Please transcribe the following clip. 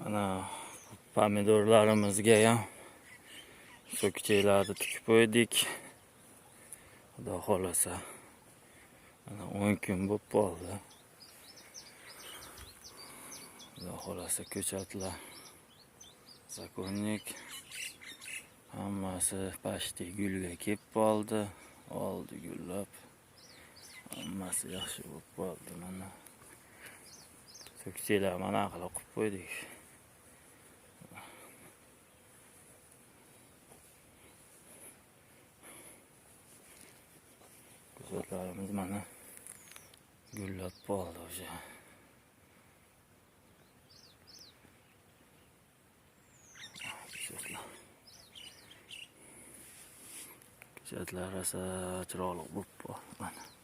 Mana pomidorlarimizga ham so'kichaklarni tikib qo'ydik. Xudo xohlasa, mana 10 kun bo'lib qoldi. Xudo xohlasa ko'chatlar, законник hammasi почти gulga kelib qoldi. Oldi gullab. Hammasi yaxshi bo'lib qoldi mana. So'kichaklar mana qilib qo'yib qo'ydik. Ko'chatlarimiz mana gullab qoldi o'sha. Ko'chatlar. Ko'chatlar rosa chiroyli bo'lib qoldi mana.